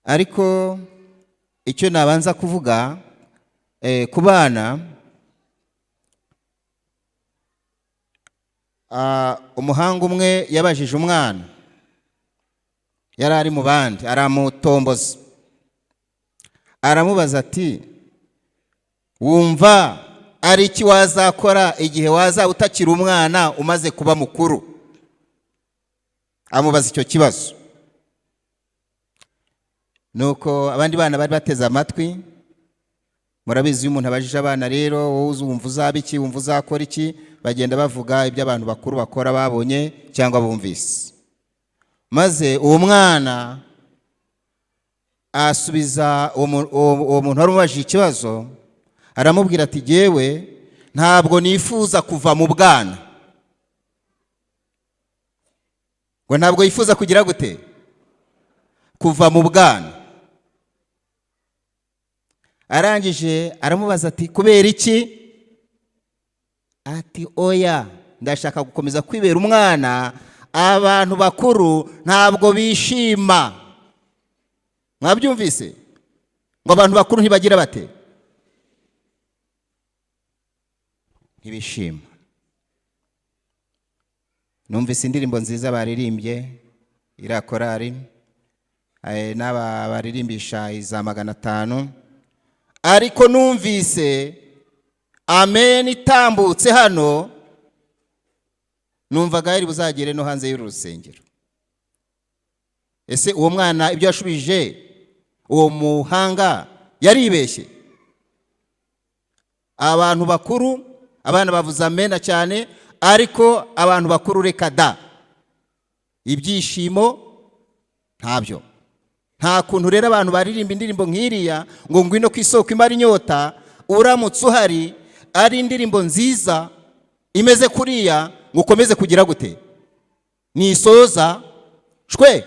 Ariko icyo nabanza kuvuga ku bana, umuhanga umwe yabajije umwana yari ari mu bandi, aramutomboza, aramubaza ati: "Wumva ari iki wazakora igihe wazaba utakiri umwana, umaze kuba mukuru?" Amubaza icyo kibazo. Nuko abandi bana bari bateze amatwi. Murabizi, iyo umuntu abajije abana rero: "Wowe wumva uzaba iki? Wumva uzakora iki?" Bagenda bavuga ibyo abantu bakuru bakora babonye cyangwa bumvise. Maze uwo mwana asubiza uwo muntu wari umubajije ikibazo, aramubwira ati: "Jyewe ntabwo nifuza kuva mu bwana." Ngo ntabwo yifuza kugira gute? Kuva mu bwana. Arangije aramubaza ati: "Kubera iki?" Ati: "Oya, ndashaka gukomeza kwibera umwana. Abantu bakuru ntabwo bishima." Mwabyumvise? Ngo abantu bakuru ntibagira bate? Ntibishima. Numvise indirimbo nziza baririmbye, iriya korari n'aba baririmbisha iza 500, ariko numvise amen itambutse hano, numvaga yari buzagere no hanze y'uru rusengero. Ese uwo mwana ibyo yashubije uwo muhanga yaribeshye? Abantu bakuru, abana bavuze amena cyane, ariko abantu bakuru reka da, ibyishimo ntabyo. Nta kuntu rero abantu baririmba indirimbo nk'iriya ngo "Ngwino ku isoko imara inyota", uramutse uhari, ari indirimbo nziza imeze kuriya, ngo ukomeze kugira gute? Nisoza shwe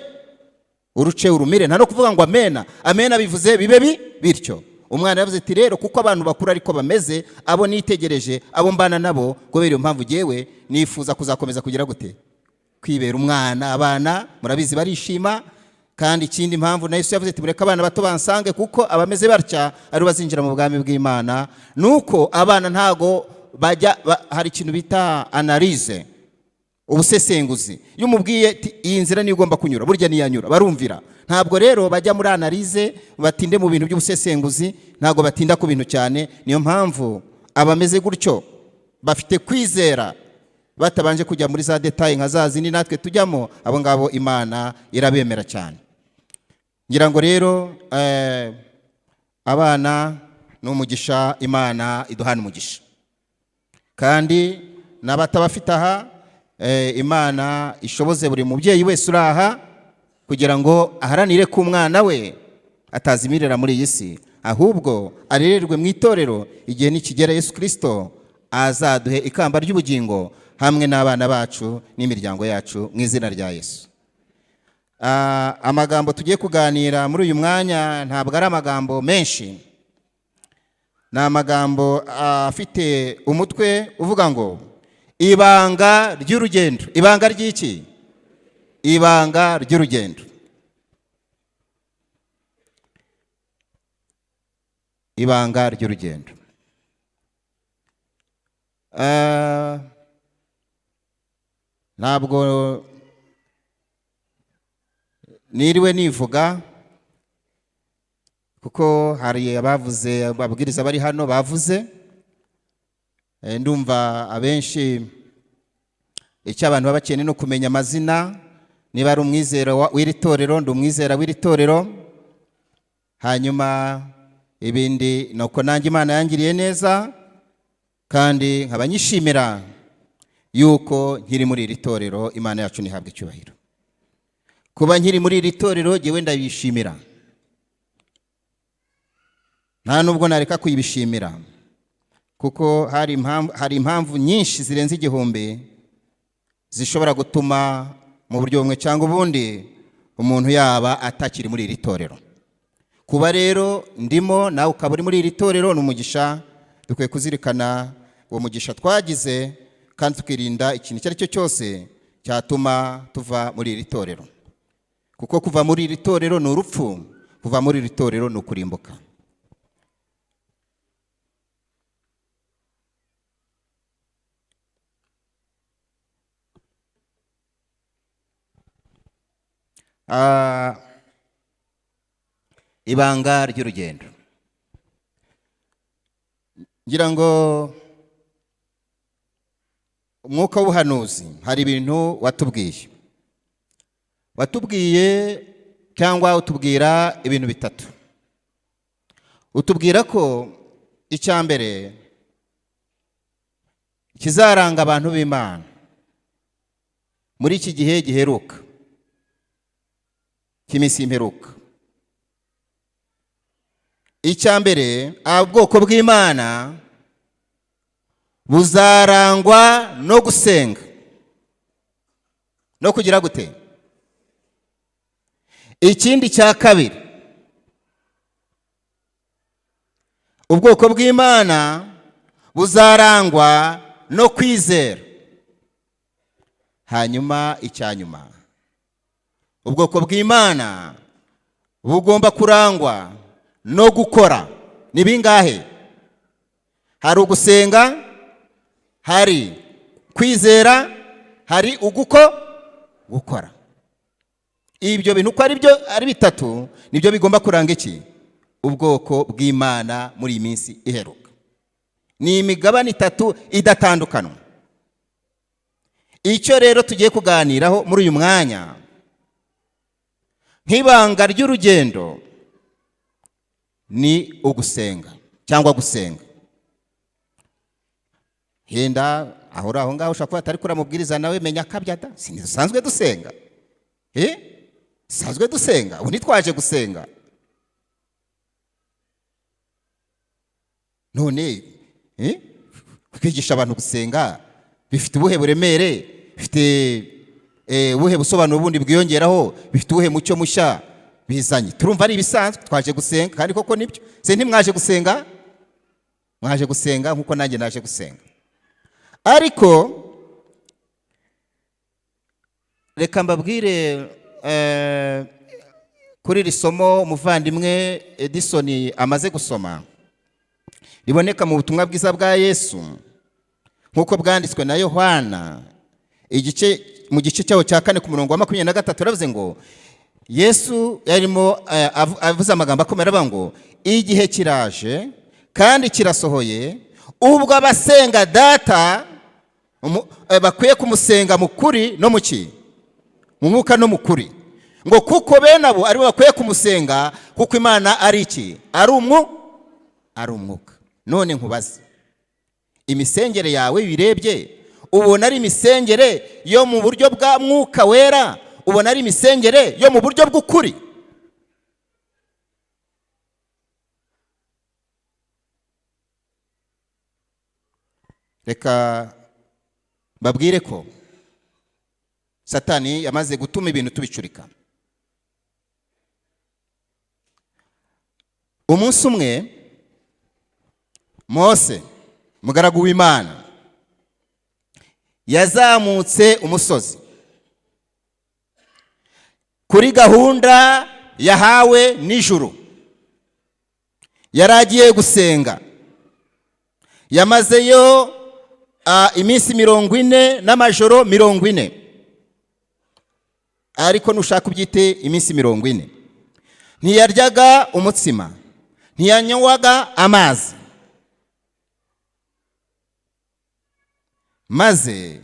uruce urumire, nta no kuvuga ngo amena. Amena bivuze bibe bi bityo. Umwana yavuze ati: "Rero kuko abantu bakuru ariko bameze, abo nitegereje, abo mbana nabo, kubera iyo mpamvu jyewe nifuza kuzakomeza kugira gute? Kwibera umwana." Abana murabizi barishima. Kandi ikindi mpamvu na Yesu yavuze ati: "Mureke abana bato bansange, kuko abameze batya ari bazinjira mu bwami bw'Imana", nuko abana ntago bajya hari ikintu bita analyse, ubusesenguzi. Iyo umubwiye ati: "Iyi nzira niyo ugomba kunyura", burya niyanyura barumvira. Ntabwo rero bajya muri analyse, batinde mu bintu by'ubusesenguzi, ntabwo batinda ku bintu cyane. Niyo mpamvu abameze gutyo bafite kwizera batabanje kujya muri za détails nka za zindi natwe tujyamo, abo ngabo Imana irabemera cyane. Ngira ngo rero abana ni umugisha, Imana iduhana umugisha. Kandi n'abatabafite aha, Imana ishoboze buri mubyeyi wese uri aha kugira ngo aharanire ko umwana we atazimirira muri iyi si, ahubwo arererwe mu itorero. Igihe nikigera, Yesu Kirisito azaduhe ikamba ry'ubugingo hamwe n'abana bacu n'imiryango yacu, mu izina rya Yesu. Amagambo tugiye kuganira muri uyu mwanya ntabwo ari amagambo menshi, ni amagambo afite umutwe uvuga ngo "Ibanga ry'urugendo". Ibanga ry'iki? Ibanga ry'urugendo. Ibanga ry'urugendo. Ntabwo niriwe nivuga, kuko hari abavuze, ababwiriza bari hano bavuze. Ndumva abenshi icyo abantu baba bakeneye no kumenya amazina, niba ari umwizera w'iri torero, ndi umwizera w'iri torero. Hanyuma ibindi ni uko nanjye Imana yangiriye neza, kandi nkaba nyishimira yuko nkiri muri iri torero. Imana yacu ntihabwe icyubahiro. Kuba nkiri muri iri torero jyewe ndabishimira, nta nubwo nareka kuyibishimira, kuko hari impamvu nyinshi zirenze 1000 zishobora gutuma mu buryo bumwe cyangwa ubundi umuntu yaba atakiri muri iri torero. Kuba rero ndimo, nawe ukaba uri muri iri torero, ni umugisha. Dukwiye kuzirikana uwo mugisha twagize, kandi tukirinda ikintu icyo ari cyo cyose cyatuma tuva muri iri torero, kuko kuva muri iri torero ni urupfu. Kuva muri iri torero ni ukurimbuka. Ibanga ry'urugendo, ngira ngo umwuka w'ubuhanuzi hari ibintu watubwiye cyangwa utubwira ibintu bitatu. Utubwira ko icya mbere kizaranga abantu b'Imana muri iki gihe giheruka cy'iminsi y'imperuka, icya mbere, ubwoko bw'Imana buzarangwa no gusenga no kugira gute. Ikindi cya kabiri, ubwoko bw'Imana buzarangwa no kwizera. Hanyuma icya nyuma, ubwoko bw'Imana bugomba kurangwa no gukora. Ni bingahe? Hari ugusenga, hari kwizera, hari gukora. Ibyo bintu uko ari byo ari bitatu nibyo bigomba kuranga iki? Ubwoko bw'Imana muri iyi minsi iheruka. Ni imigabane itatu idatandukanwa. Icyo rero tugiye kuganiraho muri uyu mwanya nk'ibanga ry'urugendo ni ugusenga cyangwa gusenga. Henda aho aho ngaho ushobora kuba atari kuramubwiriza nawe menya akabyada, dusanzwe dusenga, dusanzwe dusenga, ubu ntitwaje gusenga. None kwigisha abantu gusenga bifite ubuhe buremere, bifite ubuhe busobanuro bundi bwiyongeraho, bifite ubuhe mucyo mushya bizanye? Turumva ari ibisanzwe, twaje gusenga kandi koko nibyo. Se ntimwaje gusenga? Mwaje gusenga nkuko nanjye naje gusenga. Ariko reka mbabwire kuri iri somo umuvandimwe Edison amaze gusoma, riboneka mu butumwa bwiza bwa Yesu nkuko bwanditswe na Yohana, igice mu gice cyaho cya 4 ku murongo wa 23, aravuze ngo Yesu yarimo avuze amagambo akomeye, aravuga ngo igihe kiraje kandi kirasohoye ubwo abasenga Data bakwiye kumusenga mu kuri no mu ki? Mu mwuka no mu kuri. Ngo kuko bene abo aribo bakwiye kumusenga, kuko Imana ari iki? Ari umwuka. None nkubaze, imisengere yawe birebye ubona ari imisengere yo mu buryo bwa mwuka wera? Ubona ari imisengere yo mu buryo bw'ukuri? Reka babwire ko Satani yamaze gutuma ibintu tubicurika. Umunsi umwe Mose mugaragu w'Imana yazamutse umusozi kuri gahunda yahawe n'ijuru. Yaragiye gusenga, yamazeyo iminsi 40 n'amajoro 40, ariko nushaka ubyite iminsi 40. Ntiyaryaga umutsima, ntiyanywaga amazi. Maze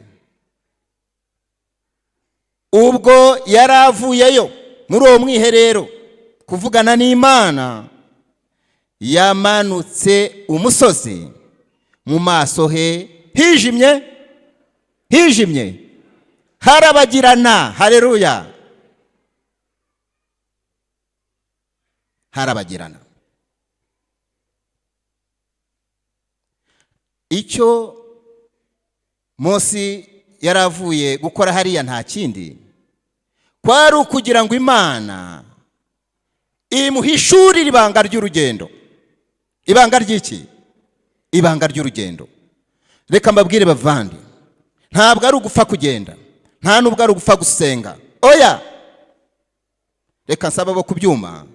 ubwo yaravuyeyo muri uwo mwiherero kuvugana n'Imana, yamanutse umusozi, mu maso he hijimye hijimye, harabagirana. Haleluya, harabagirana. Icyo Mose yaravuye gukora hariya nta kindi, kwari ukugira ngo Imana imuhishurire ibanga ry'urugendo. Ibanga ry'iki? Ibanga ry'urugendo. Reka mbabwire bavandi, ntabwo ari ugupfa kugenda, nta nubwo ari ugupfa gusenga. Oya, reka nsaba bo kubyuma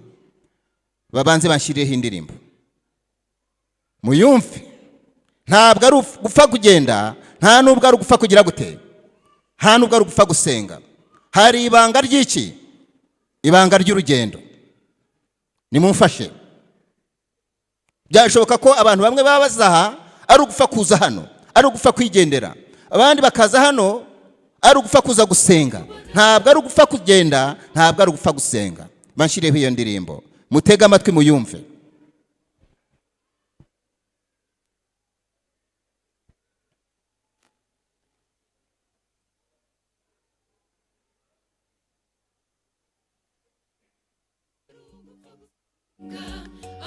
Babanze banshyirireho indirimbo muyumve. Ntabwo ari gupfa kugenda, nta nubwo ari ugupfa kugira gute, nta nubwo ari ugupfa gusenga. Hari ibanga ry'iki? Ibanga ry'urugendo. Nimumfashe. Byashoboka ko abantu bamwe baba bazaha ari ugupfa kuza hano, ari ugupfa kwigendera, abandi bakaza hano ari ugupfa kuza gusenga. Ntabwo ari ugupfa kugenda, ntabwo ari ugupfa gusenga. Banshyireho iyo ndirimbo, mutege amatwi muyumve.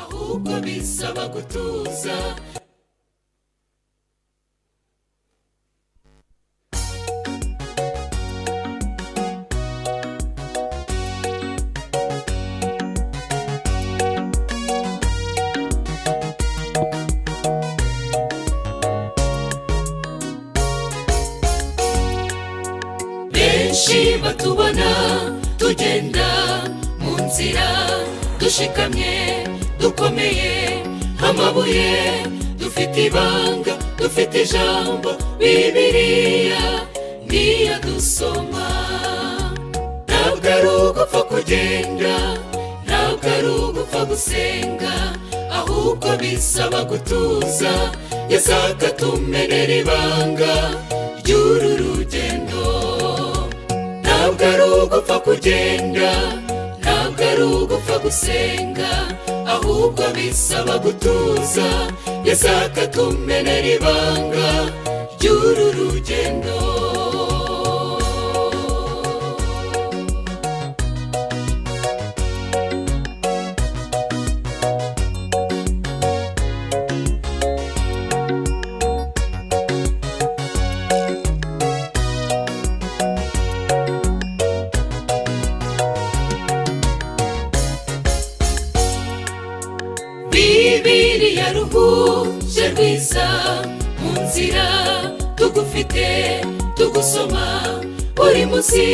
Ahubwo bisaba gutuza. Benshi batubona tugenda mu nzira dushikamye, dukomeye nk'amabuye, dufite ibanga, dufite ijambo, Bibiliya niyo dusoma. Ntabwo ari ugupfa kugenda, ntabwo ari ugupfa gusenga, ahubwo bisaba gutuza. Yesu akatumenera ibanga ry'uru rugendo. Ntabwo ari ugupfa kugenda, ntabwo ari ugupfa gusenga, ahubwo bisaba gutuza. Yesu akatumenera ibanga ry'uru rugendo. Bibiliya ruhuje rwiza mu nzira tugufite, tugusoma buri munsi,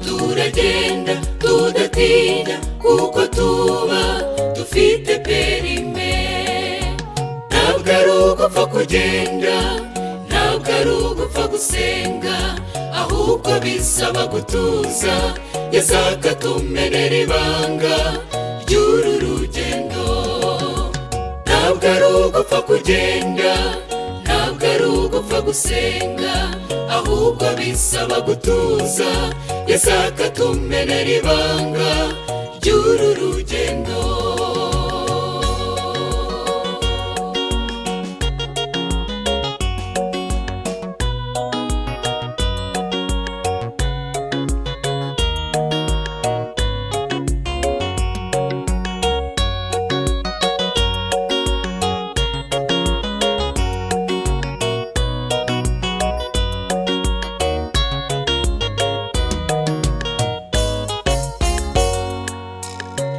turagenda tudatinya kuko tuba dufite perime. Ntabwo ari ugupfa kugenda, ntabwo ari ugupfa gusenga, ahubwo bisaba gutuza. Yesu akatumenera ibanga ry'uru rugendo. Ntabwo ari ugupfa kugenda, ntabwo ari ugupfa gusenga, ahubwo bisaba gutuza. Yesu akatumenera ibanga ry'uru rugendo.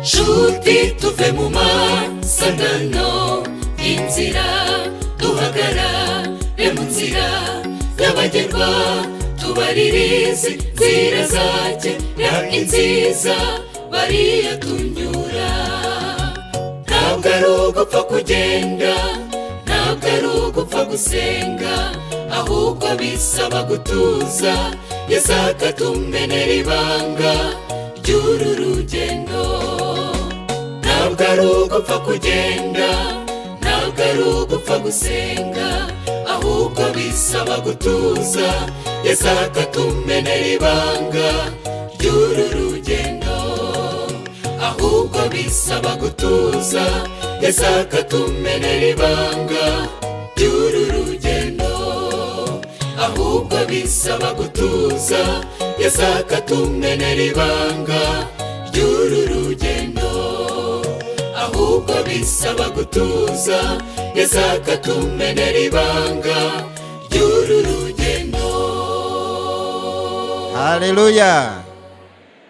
Nshuti, tuve mu masangano y'inzira, duhagarare mu nzira nyabagendwa, tubaririze nzira za kera, inziza bariyo tunyura. Ntabwo ari ugupfa kugenda, ntabwo ari ugupfa gusenga, ahubwo bisaba gutuza. Yesu akatumenera ibanga ry'uru rugendo. Ntabwo ari ugupfa kugenda, ntabwo ari ugupfa gusenga, ahubwo bisaba gutuza. Yesu akatumenera ibanga ry'uru rugendo. Ahubwo bisaba gutuza. Yesu akatumenera ibanga ry'uru rugendo. Ahubwo bisaba gutuza. Yesu akatumenera ibanga ry'uru rugendo. Ahubwo bisaba gutuza. Yesu akatumenera ibanga ry'uru rugendo. Haleluya!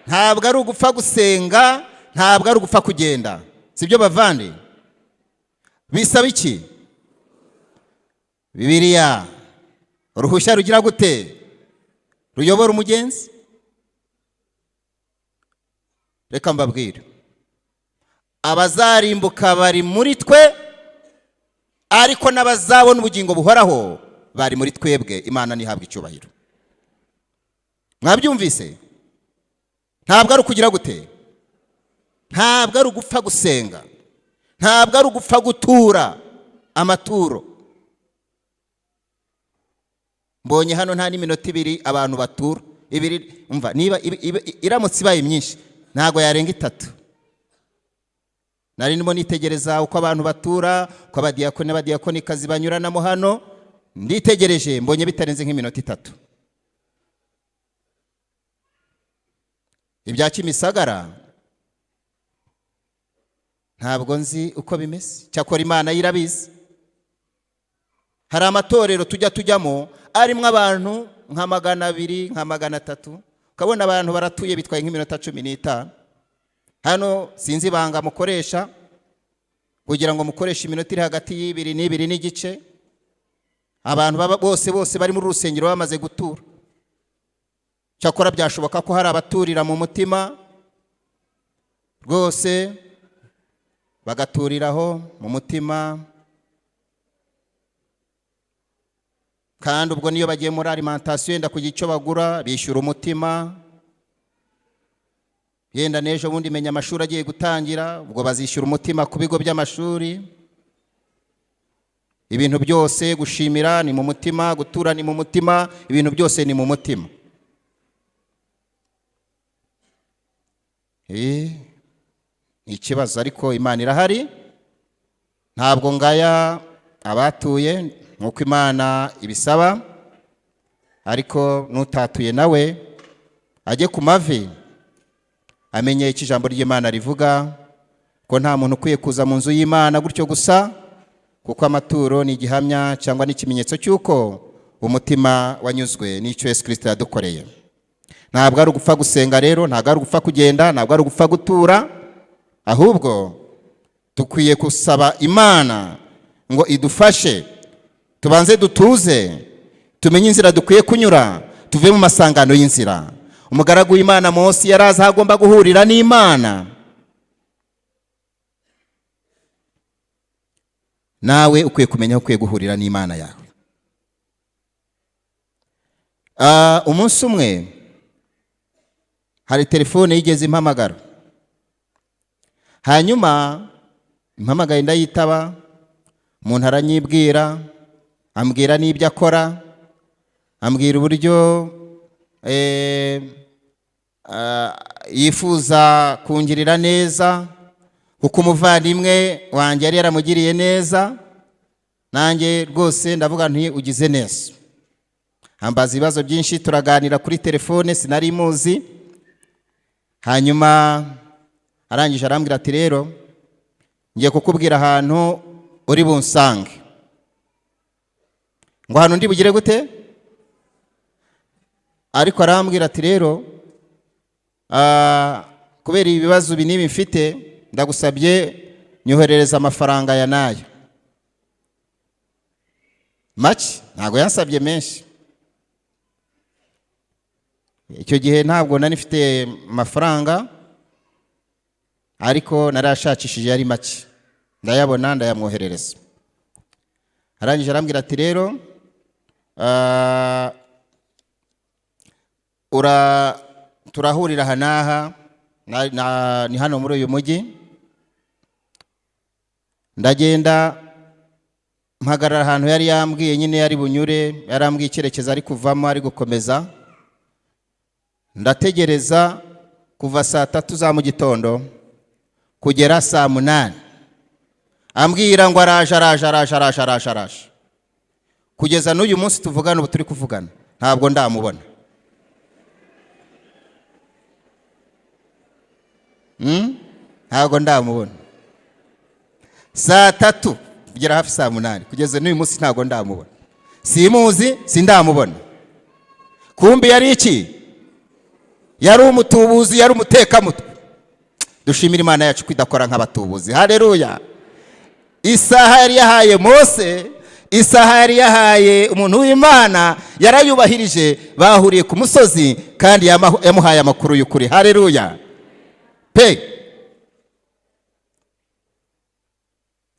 Ntabwo ari ugupfa gusenga, ntabwo ari ugupfa kugenda, sibyo bavandi? Bisaba iki? Bibiliya, uruhushya rugira gute? Ruyobora umugenzi. Reka mbabwire. Abazarimbuka bari muri twe, ariko n'abazabona ubugingo buhoraho bari muri twebwe. Imana ntihabwe icyubahiro. Mwabyumvise? Ntabwo ari ukugira gute, ntabwo ari ugupfa gusenga, ntabwo ari ugupfa gutura amaturo. Mbonye hano nta n'iminota ibiri abantu batura ibiri. Umva, niba iramutse ibaye myinshi ntabwo yarenga 3. Nari ndimo nitegereza uko abantu batura, uko abadiyakoni n'abadiyakonikazi banyuranamo hano, nditegereje mbonye bitarenze nk'iminota 3. Ibya Kimisagara ntabwo nzi uko bimeze, cyakora Imana irabizi. Hari amatorero tujya tujyamo arimo abantu nka 200, nka 300, ukabona abantu baratuye bitwaye nk'iminota 15. Hano sinzi ibanga mukoresha kugira ngo mukoreshe iminota iri hagati y'ibiri n'ibiri n'igice. Abantu baba bose bose bari muri rusengero bamaze gutura. Cyakora byashoboka ko hari abaturira mu mutima rwose, bagaturiraho mu mutima, kandi ubwo niyo bagiye muri alimentation yenda kugira icyo bagura bishyura umutima. Yenda n'ejo bundi menya amashuri agiye gutangira, ubwo bazishyura umutima ku bigo by'amashuri. Ibintu byose gushimira ni mu mutima, gutura ni mu mutima, ibintu byose ni mu mutima. Ni ikibazo, ariko Imana irahari. Ntabwo ngaya abatuye nk'uko Imana ibisaba, ariko n'utatuye nawe ajye ku mavi amenye icyo ijambo ry'Imana rivuga, ko nta muntu ukwiye kuza mu nzu y'Imana gutyo gusa, kuko amaturo ni igihamya cyangwa n'ikimenyetso cy'uko umutima wanyuzwe n'icyo Yesu Kristo yadukoreye. Ntabwo ari ugupfa gusenga rero, ntabwo ari ugupfa kugenda, ntabwo ari ugupfa gutura, ahubwo dukwiye gusaba Imana ngo idufashe, tubanze dutuze, tumenye inzira dukwiye kunyura, tuve mu masangano y'inzira. Umugaragu w'Imana Mose yaraza aho agomba guhurira n'Imana. Nawe ukwiye kumenya aho ukwiye guhurira n'Imana yawe. Umunsi umwe hari telefone yigeze impamagara, hanyuma impamagaye ndayitaba, umuntu aranyibwira, ambwira n'ibyo akora, ambwira uburyo yifuza kungirira neza, kuko umuvandimwe wanjye yari yaramugiriye neza. Nanjye rwose ndavuga nti ugize neza. Ambaza ibibazo byinshi, turaganira kuri telefone, sinari muzi. Hanyuma arangije arambwira ati rero ngiye kukubwira ahantu uri bunsange. Ngo ahantu ndi bugire gute? Ariko arambwira ati rero kubera ibibazo ibi n'ibi mfite, ndagusabye nyoherereza amafaranga ya nayo. Make ntabwo yansabye menshi. Icyo gihe ntabwo nari mfite amafaranga, ariko narashakishije yari make, ndayabona ndayamwoherereza. Arangije arambwira ati rero turahurira aha n'aha, ni hano muri uyu mujyi. Ndagenda mpagarara ahantu yari yambwiye nyine yari bunyure, yarambwiye icyerekezo ari kuvamo ari gukomeza. Ndategereza kuva saa 3 za mu gitondo kugera saa 8, ambwira ngo araje araje araje araje araje araje. Kugeza n'uyu munsi tuvugana, ubu turi kuvugana, ntabwo ndamubona. Ntabwo ndamubona. Saa 3 kugera hafi saa 8, kugeza n'uyu munsi ntabwo ndamubona. Simuzi, sindamubona. Kumbi yari iki? Yari umutubuzi, yari umutekamutwe. Dushimira Imana yacu kwidakora nk'abatubuzi. Haleluya. Isaha yari yahaye Mose, isaha yari yahaye umuntu w'Imana, yarayubahirije. Bahuriye ku musozi kandi yamuhaye amakuru y'ukuri. Haleluya. Pe.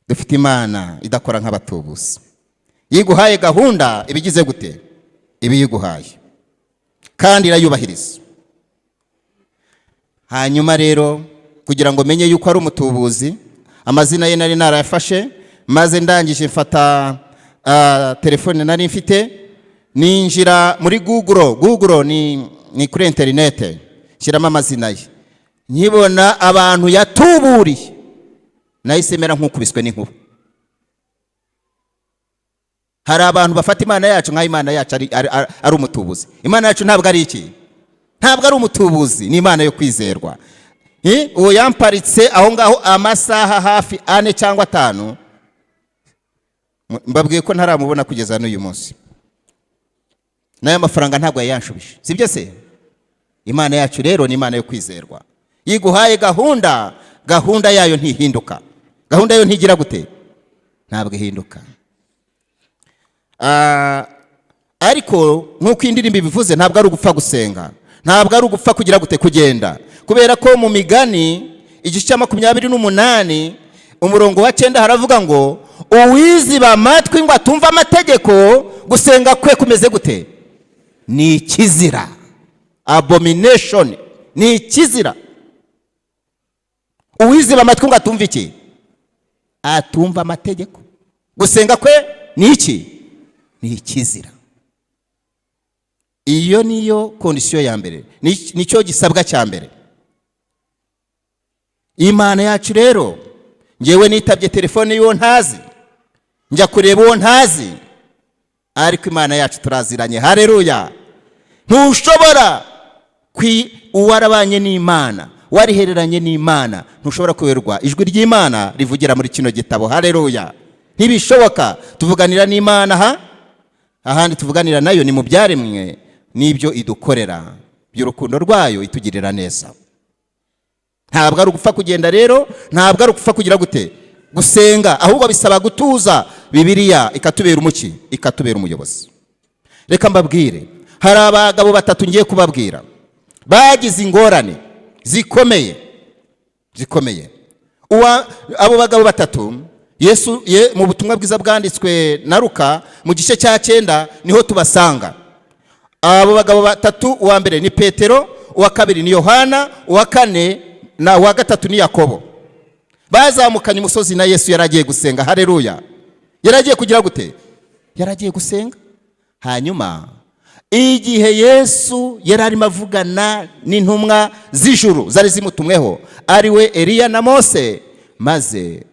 Dufite Imana idakora nk'abatubuzi. Yiguhaye gahunda, ibigize gute? Ibiyiguhaye kandi irayubahiriza. Hanyuma rero, kugira ngo menye yuko ari umutubuzi, amazina ye nari narayafashe, maze ndangije mfata telefone nari mfite, ninjira muri Google. Google ni kuri interinete. Shyiramo amazina ye, nkibona abantu yatuburiye, nahise mera nk'ukubiswe n'inkuba. Hari abantu bafata Imana yacu nk'aho Imana yacu ari umutubuzi. Imana yacu ntabwo ari iki? Ntabwo ari umutubuzi, ni Imana yo kwizerwa. Uwo yamparitse aho ngaho amasaha hafi 4 cyangwa 5. Mbabwiye ko ntaramubona kugeza n'uyu munsi, n'ayo mafaranga ntabwo yayanshubije. Sibyo se? Imana yacu rero ni Imana yo kwizerwa. Yiguhaye gahunda, gahunda yayo ntihinduka. Gahunda yayo ntigira gute? Ntabwo ihinduka. Ariko nk'uko indirimbo ibivuze, ntabwo ari ugupfa gusenga, ntabwo ari ugupfa kugira gute? Kugenda. Kubera ko mu Migani igice cya 28 umurongo wa 9 haravuga ngo: "Uwiziba amatwi ngo atumve amategeko, gusenga kwe kumeze gute? Ni ikizira." Abomination, ni ikizira. Uwiziba amatwi ngo atumve iki? Atumva amategeko, gusenga kwe ni iki? Ni ikizira. Iyo niyo condition ya mbere, nicyo gisabwa cya mbere. Imana yacu rero, ngewe nitabye telefone y'uwo ntazi, njya kureba uwo ntazi, ariko Imana yacu turaziranye. Hareruya! Ntushobora uwarabanye n'Imana, warihereranye n'Imana, ntushobora kuyoberwa ijwi ry'Imana rivugira muri kino gitabo. Hareruya! Ntibishoboka. Tuvuganira n'Imana ha ahandi tuvuganira nayo ni mu byaremwe n'ibyo idukorera by'urukundo rwayo itugirira neza. Ntabwo ari ugupfa kugenda rero, ntabwo ari ugupfa kugira gute? Gusenga. Ahubwo bisaba gutuza, Bibiliya ikatubera umuki? Ikatubera umuyobozi. Reka mbabwire, hari abagabo batatu ngiye kubabwira bagize ingorane zikomeye zikomeye. Abo bagabo batatu, Yesu ye, mu butumwa bwiza bwanditswe na Luka mu gice cya 9 niho tubasanga. Abo bagabo batatu, uwa mbere ni Petero, uwa kabiri ni Yohana, uwa kane na uwa gatatu ni Yakobo. Bazamukanye umusozi na Yesu, yari agiye gusenga. Hareruya! Yari agiye kugira gute? Yari agiye gusenga. Hanyuma igihe Yesu yari arimo avugana n'intumwa z'ijuru zari zimutumweho, ari we Eliya na Mose, maze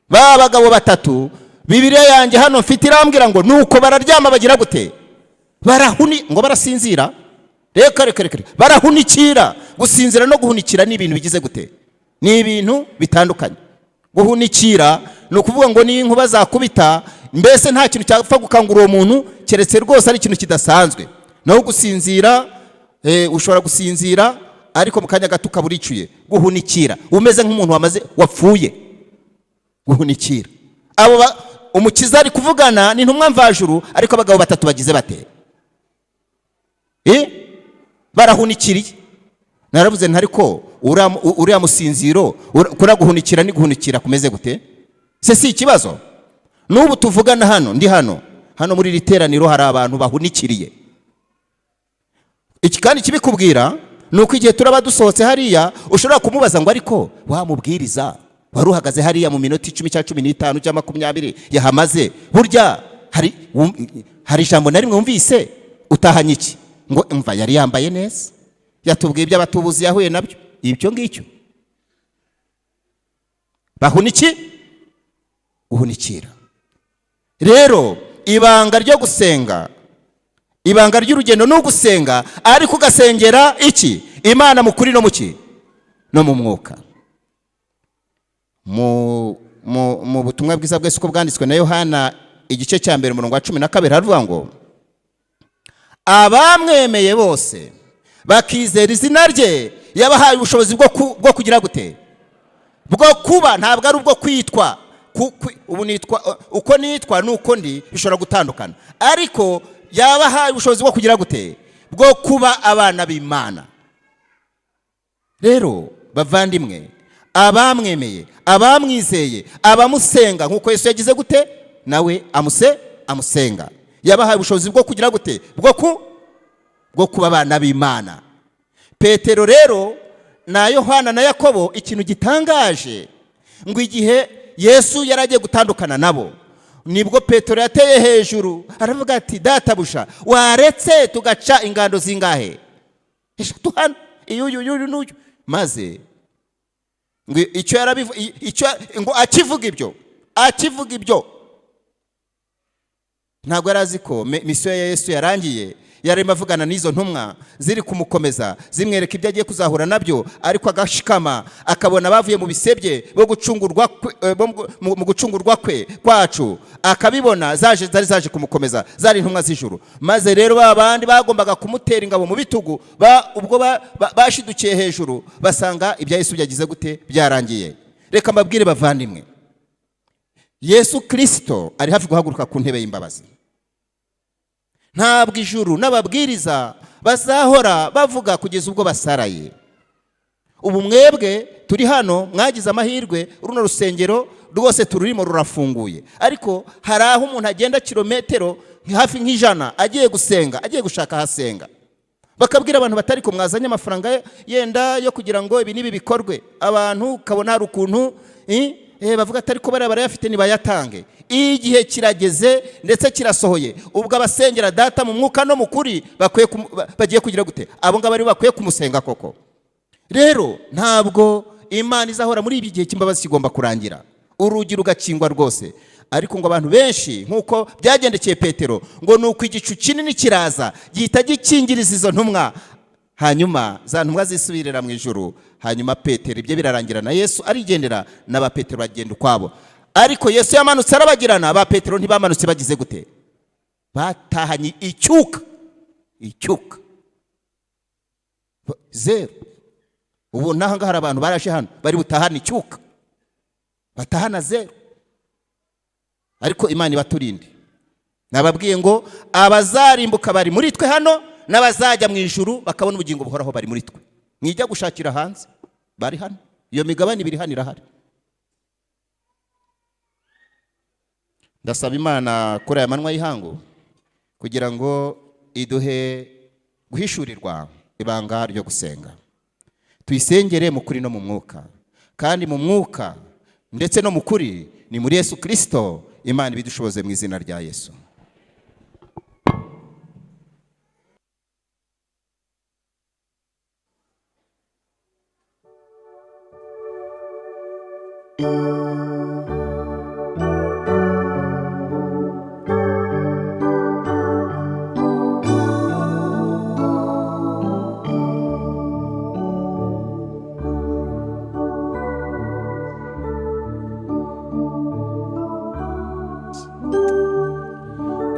ba bagabo batatu, Bibiliya yanjye hano mfite irambwira ngo nuko bararyama, bagira gute? Barahuni ngo barasinzira. Reka reka reka reka. Barahunikira. Gusinzira no guhunikira ni ibintu bigize gute? Ni ibintu bitandukanye. Guhunikira ni ukuvuga ngo niyo inkuba zakubita, mbese nta kintu cyapfa gukangura uwo muntu, keretse rwose ari ikintu kidasanzwe. Naho gusinzira, ushobora gusinzira ariko mu kanya gato ukaba uricuye. Guhunikira, umeze nk'umuntu wamaze wapfuye. Guhunikira. Abo Umukiza ari kuvugana n'intumwa mvajuru, ariko abagabo batatu bagize bate? Barahunikiriye. Naravuze nti: "Ariko uriya musinziro, kuriya guhunikira ni guhunikira kumeze gute se?" Si ikibazo. N'ubu tuvugana hano, ndi hano, hano muri iri teraniro hari abantu bahunikiriye. Iki kandi kibikubwira ni uko igihe turaba dusohotse hariya, ushobora kumubaza ngo: "Ariko wa mubwiriza wari uhagaze hariya mu minota 10 cyangwa 15 cyangwa 20 yahamaze, burya hari ijambo na rimwe wumvise? Utahanye iki?" Ngo: "Mva, yari yambaye neza, yatubwiye iby'abatubuzi yahuye nabyo." Ibyo ngicyo bahuniki guhunikira. Rero ibanga ryo gusenga, ibanga ry'urugendo ni ugusenga, ariko ugasengera iki? Imana mu kuri no mu ki? No mu mwuka. Mu butumwa bwiza bwese uko bwanditswe na Yohana, igice cya 1 umurongo wa 12, haravuga ngo: "Abamwemeye bose bakizera izina rye, yabahaye ubushobozi bwo kugira gute? Bwo kuba." Ntabwo ari ubwo kwitwa. Ubu nitwa uko nitwa nuko ndi bishobora gutandukana, ariko yabahaye ubushobozi bwo kugira gute? Bwo kuba abana b'Imana. Rero bavandimwe, Abamwemeye, abamwizeye, abamusenga nk'uko Yesu yagize gute nawe amusenga, yabahaye ubushobozi bwo kugira gute, bwo kuba abana b'Imana. Petero rero na Yohana na Yakobo, ikintu gitangaje, ngo igihe Yesu yari agiye gutandukana nabo, nibwo Petero yateye hejuru aravuga ati: "Databuja, waretse tugaca ingando zingahe? Eshatu hano, iyo uyu uyu n'uyu." Maze ngo icyo yarabivu icyo ngo akivuga ibyo, ntabwo yari azi ko mission ya Yesu yarangiye. Yarimo avugana n'izo ntumwa ziri kumukomeza, zimwereka ibyo agiye kuzahura nabyo, ariko agashikama, akabona bavuye mu bisebye bo gucungurwa bo mu gucungurwa kwe kwacu, akabibona zaje, zari zaje kumukomeza, zari intumwa z'ijuru. Maze rero ba bandi bagombaga kumutera ingabo mu bitugu, ubwo bashidukiye hejuru, basanga ibya Yesu byagize gute? Byarangiye. Reka mbabwire bavandimwe, Yesu Kirisito ari hafi guhaguruka ku ntebe y'imbabazi. Ntabwo ijuru n'ababwiriza bazahora bavuga kugeza ubwo basaraye. Ubu mwebwe turi hano mwagize amahirwe, runo rusengero rwose tururimo rurafunguye, ariko hari aho umuntu agenda kilometero hafi nk'100 agiye gusenga, agiye gushaka ahasenga, bakabwira abantu batari ko mwazanye amafaranga yenda yo kugira ngo ibi n'ibi bikorwe. Abantu ukabona hari ukuntu bavuga atari ko bariya barayafite, ntibayatange. Igihe kirageze ndetse kirasohoye, ubwo abasengera Data mu mwuka no mu kuri bakwiye bagiye kugira gute? Abo ngabo aribo bakwiye kumusenga koko. Rero ntabwo Imana izahora muri ibi gihe cy'imbabazi, kigomba kurangira, urugi rugakingwa rwose. Ariko ngo abantu benshi, nk'uko byagendekeye Petero, ngo ni uko igicu kinini kiraza gihita gikingiriza izo ntumwa, hanyuma za ntumwa zisubirira mu ijuru. Hanyuma Petero ibyo birarangira na Yesu arigendera, n'aba Petero bagenda ukwabo. Ariko Yesu yamanutse arabagirana, ba Petero ntibamanutse. Bagize gute? Batahanye icyuka, icyuka zeru. Ubu n'aha ngaha hari abantu baraje hano bari butahane icyuka, batahana zeru. Ariko Imana ibaturinde. Nababwiye ngo abazarimbuka bari muri twe hano, n'abazajya mu ijuru bakabona ubugingo buhoraho bari muri twe. Mwijya gushakira hanze, bari hano. Iyo migabane ibiri hano irahari. Ndasaba Imana kuri aya manywa y'ihangu kugira ngo iduhe guhishurirwa ibanga ryo gusenga, tuyisengere mu kuri no mu mwuka, kandi mu mwuka ndetse no mu kuri ni muri Yesu Kirisito. Imana ibidushoboze mu izina rya Yesu.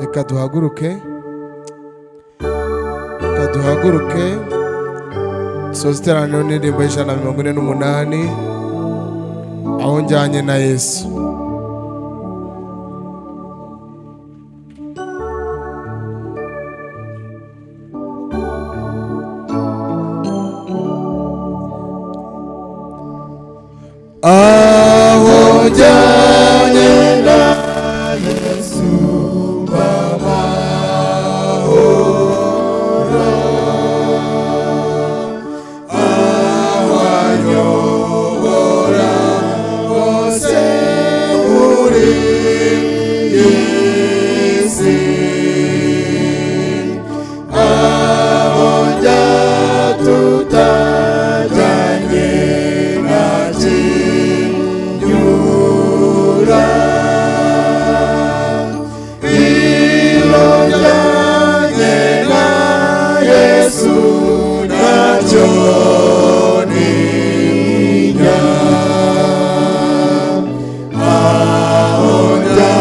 Reka duhaguruke, reka duhaguruke, dusoze iteraniro n'indirimbo y'148, "Aho njyanye na Yesu". Aho njyanye na Yesu amahoro, aho anyobora hose muri iyi si, aho njya tutajyanye ntakinyura. Iyo njyanye na Yesu ntacyo ntinya. Aho njya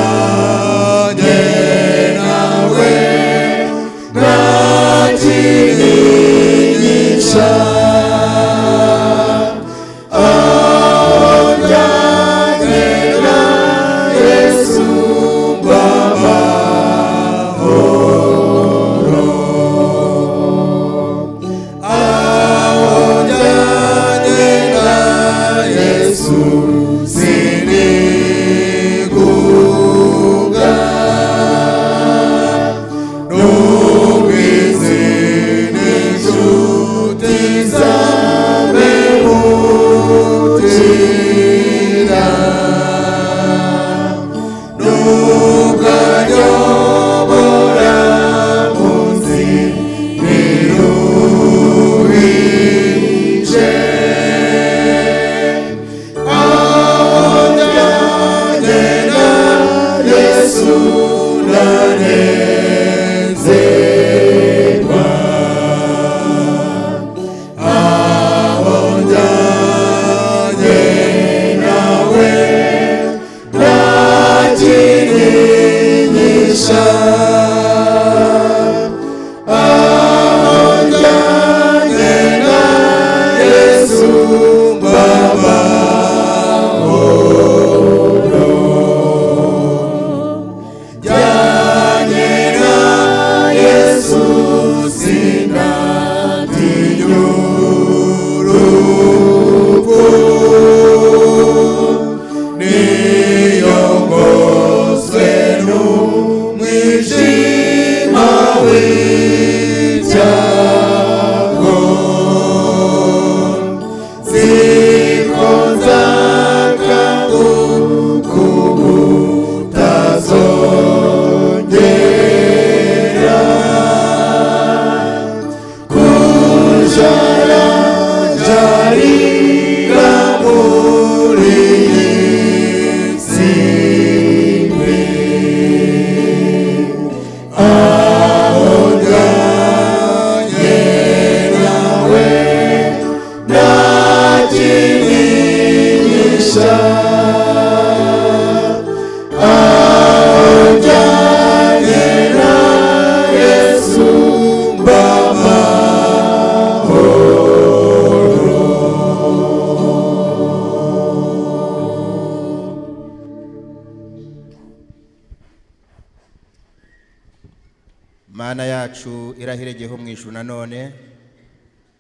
Mana yacu irahiregeho mu ijuru, nanone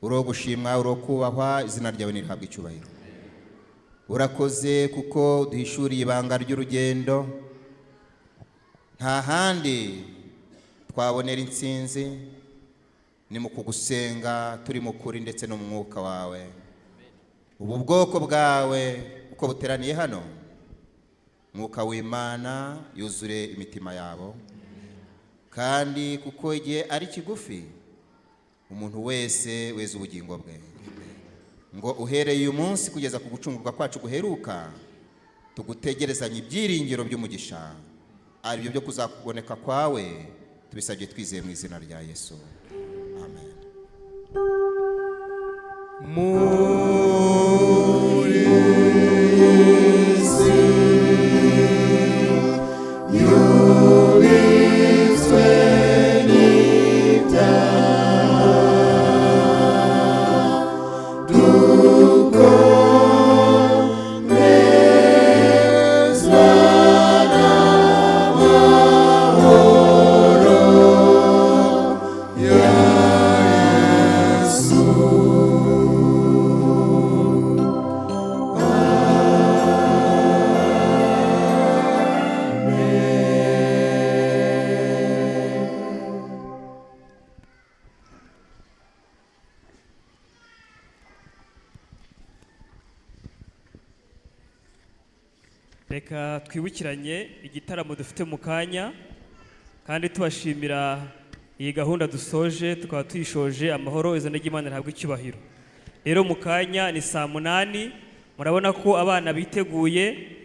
uri gushimwa, uri kubahwa, izina ryawe nirihabwa icyubahiro. Urakoze kuko duhishuriye ibanga ry'urugendo. Nta handi twabonera intsinzi, ni mu kugusenga turi mu kuri ndetse no mu mwuka wawe. Ubu bwoko bwawe uko buteraniye hano, Mwuka w'Imana yuzure imitima yabo, kandi kuko igihe ari kigufi, umuntu wese weze ubugingo bwe, ngo uhereye uyu munsi kugeza ku gucungurwa kwacu guheruka tugutegerezanye ibyiringiro by'umugisha, aribyo byo kuzakuboneka kwawe. Tubisabye twizeye mu izina rya Yesu, amen. Muri isi yubitswe n'ibyaha, dukomezwa n'amahoro ya Yesu. Reka twibukiranye igitaramo dufite mu kanya, kandi tubashimira iyi gahunda dusoje, tukaba tuyishoje amahoro. Izina ry'Imana rihabwa icyubahiro. Rero mu kanya ni saa 8. Murabona ko abana biteguye.